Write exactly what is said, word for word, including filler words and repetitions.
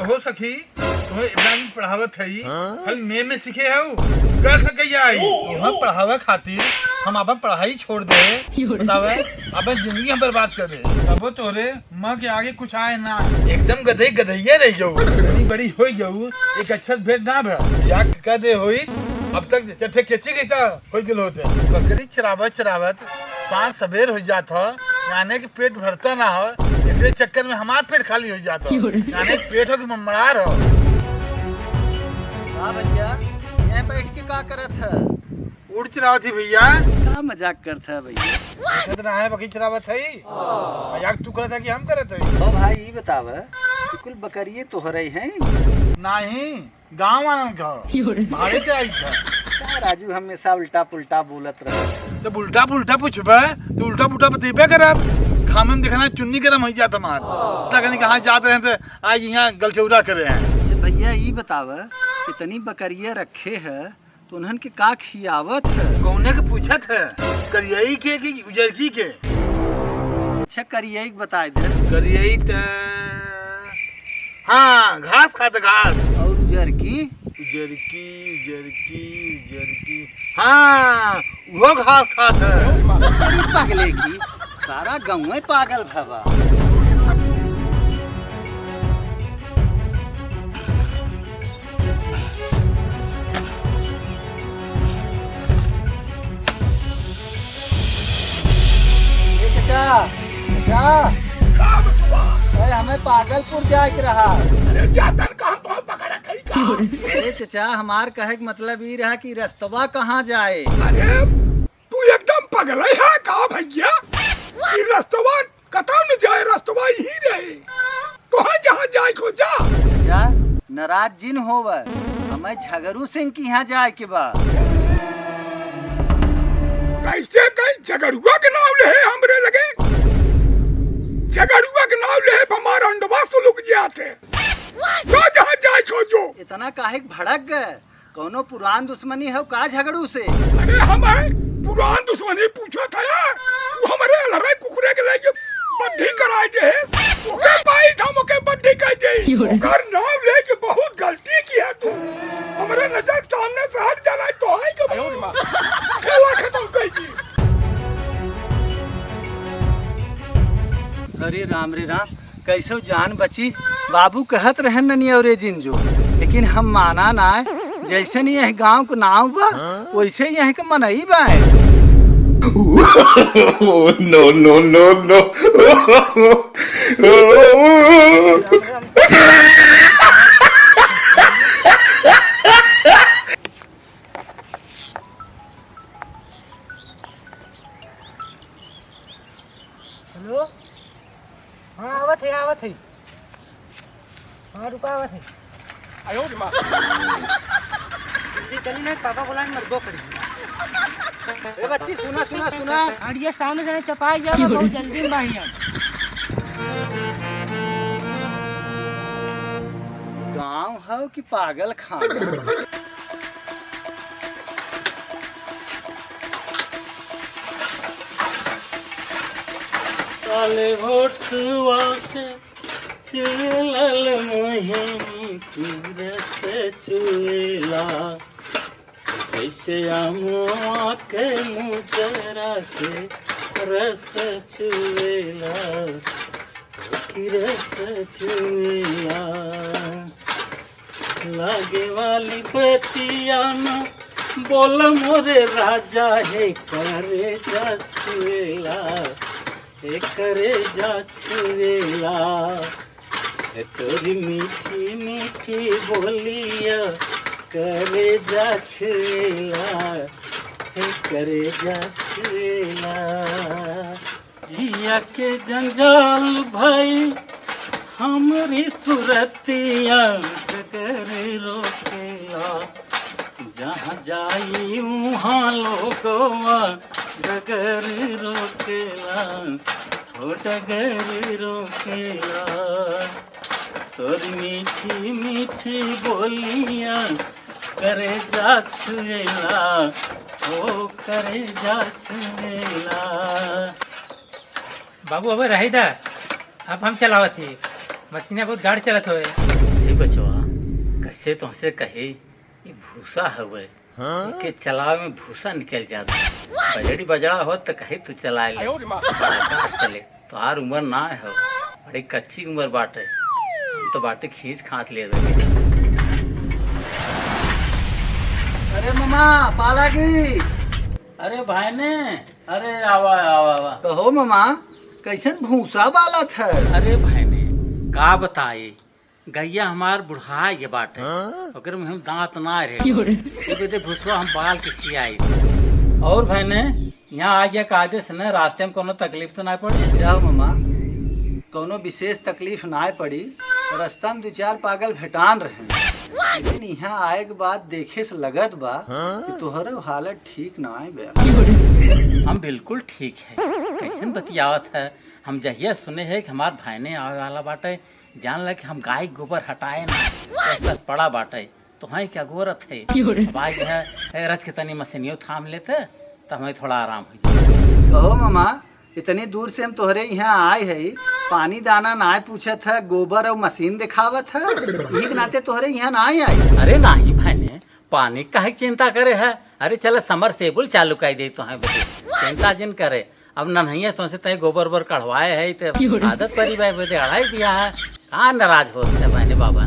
हो सखी, तुम्हें इब्राहिम पढ़ावत है, हाँ? कल में में सीखे हो, क ख कहिया आई? तुम्हें पढ़ावे खातिर हम अपन पढ़ाई छोड़ दे। बतावे, अपन जिंदगी हम बर्बाद कर दे। तबो तोरे माँ के आगे कुछ आए ना। एकदम गधे गधैया रह जाऊ। इतनी बड़ी हो जाऊ, एक अक्षर भेद ना भे। या कह दे होई, अब तक चट्टे केची गई था, हो गेल होते। बकरी चरावत चरावत सांझ सबेर हो जात ह, यानी कि पेट भरता ना हो, एकरे चक्कर में हमार पेट खाली हो जात ह। यानी कि पेट हो कि ममड़ार हो। हाँ भैया, यहीं बैठ के का करत है? ऊँट चरावत ही भैया। का मजाक करत है भैया? इतना है बकरी चरावत है, मजाक तू करत है कि हम करत है? ओ भाई, ई बताव कि कुल बकरिए तोहरे हैं? नहीं, गाँव वालन का। भाड़े से आई था। का राजू हमेशा उल्टा पुल्टा बोलत रहे? जब उल्टा पुल्टा पूछबे, तो उल्टा पुल्टा बतेबे करब। घामे में देखना चुन्नी गरम हो जात हमार। तकनी कहाँ जात रहे थे, आज यहाँ गलचौरा करे हैं। अच्छा भैया, ई बताव, इतनी बकरिया रखे है, तो उन्हन के का खियावत है? कौने के पूछत है, करियई के कि उजरकी के? अच्छा, करियई के बताए दे। करियई त हाँ, घास खात, घास। और उजरकी? उजरकी, उजरकी, उजरकी। हाँ, वो घास खात है। अरे पगले की, सारा गाँव पागल भवा। ए चचा, चचा। का बचवा? अरे, हमें पागलपुर जाए के रहा। अरे, जातन कहाँ तो हम पकड़ रखे का? अरे चचा, हमार कहे के मतलब ई रहा कि रस्तवा कहाँ जाए? अरे, तू एकदम पगले है का भैया? ई रस्तवा कतौ न जाए, रस्तवा यही रहे। तोहे जहाँ जाए को जा। चचा, नाराज जिन होव, हमें झगरू सिंह के यहाँ जाए के बा। कैसे कहीं झगड़ुआ के नाम ले हमरे लगे? झगड़ुआ के नाम ले हमार अंडवा सुलुक जात है। तो जहाँ जाए को जो। इतना काहे के भड़क गए? कौनो पुरान दुश्मनी हौ का झगड़ू से? अरे हमें पुरान दुश्मनी पूछत है, वो हमरे अलहरे कुकुरे के लेके बद्धी कराए दे। ओके पाई था, ओके बद्धी कर दे। ओकर नाम लेके बहुत गलती किया तू। हमरे नजर सामने से हट जाना तो है के खेला खत्म कर दी। अरे राम रे राम, कैसे जान बची? बाबू कहत रहन ननी और जिन जो, लेकिन हम माना ना। जैसे नहीं यह गांव को नाव बा, वैसे यह के मनई बा। No, no, no, no। हेलो। हाँ, आवत है, आवत है। हाँ, रुका, आवत है। आयो रे माँ। जल्दी चली ना, पापा बोला, मर गो करी। ए बच्ची, सुना, सुना, सुना। अड़िया सामने से चपाई जाओ, बहुत जल्दी में बाही हम। गाँव हौ कि पागल खाना? काले होठवा से चुलल मोहिनी की रस चुएला, जैसे अमवा के मुजरा से रस चुएला, की रस चुएला। लागे वाली बतिया न बोल मोरे राजा, हे करेजा छुएला, हे करेजा छुएला। हे तोरी मीठी मीठी बोलिया करेजा छुएला, हे करेजा छुएला। जिया के जंजाल भई हमरी सुरतिया, डगर रोकेला। जहाँ जाई उहाँ लोगवा, डगर रोकेला, ओ डगर रोकेला। तोर मीठी मीठी बोलिया, करेजा छुएला, ओ करेजा छुएला। बाबू, अबे रही दा, अब हम चलावत ही। मशीन बहुत गाड़ चलत होए। बचवा, कैसे तुमसे कही, ये भूसा हवे, हाँ? एके चलावे में भूसा निकल जाता। बजड़ी बजड़ा होत त कही तू चलाए ले। चले, तोहार उम्र ना हो, बड़ी कच्ची उम्र बाटे, हम तो बाटे खींच खांच ले रहे। अरे मामा, पाला की। अरे भाई ने, अरे आवा, आवा, आवा। कहो मामा, कैसन भूसा बालत है? अरे भाई ने, का बताई, गैया हमार बुढ़ा ये बाटे, हाँ? ओकरे में हम दांत ना रहे। क्यों रे? ये बदे भूसवा हम बाल के खियाई। और भाई ने, यहाँ आ गया कायदे से न, रास्ते में कोनो तकलीफ तो ना पड़ी? जाओ मामा, कोनो विशेष तकलीफ ना पड़ी। रास्ता में दो चार पागल भेटान रहे, लेकिन यहाँ आए के बाद देखे से लगत बा कि तोहरो हालत ठीक ना बा। हम बिल्कुल ठीक है। कैसन बतियावत है? हम जहिया सुने है कि हमार भाई ने आवे वाला बाटे, जान ला कि हम गाय के गोबर हटाए ना, बस, बस पड़ा बाटे, तो हैं क्या गोरत है। अब आज है, है रच के तनी मशीनियो थाम लेते, तो हमें थोड़ा आराम हो जाए। कहो मामा, इतनी दूर से हम तोहरे यहाँ आए है, पानी दाना ना पूछत है, गोबर और मशीन दिखावत है, यही के नाते तोहरे यहाँ ना आए। अरे नाही भाई ने, पानी काहे के चिंता करे है? अरे चला, समरसेबुल चालू कर दे तो है बदे, चिंता जिन करे। अब नन्हैया तुमसे तय गोबर ओबर कढ़वाए है, तो आदत परी भाई बदे अढ़ाई दिया है। कहाँ नाराज होत है बहने बाबा?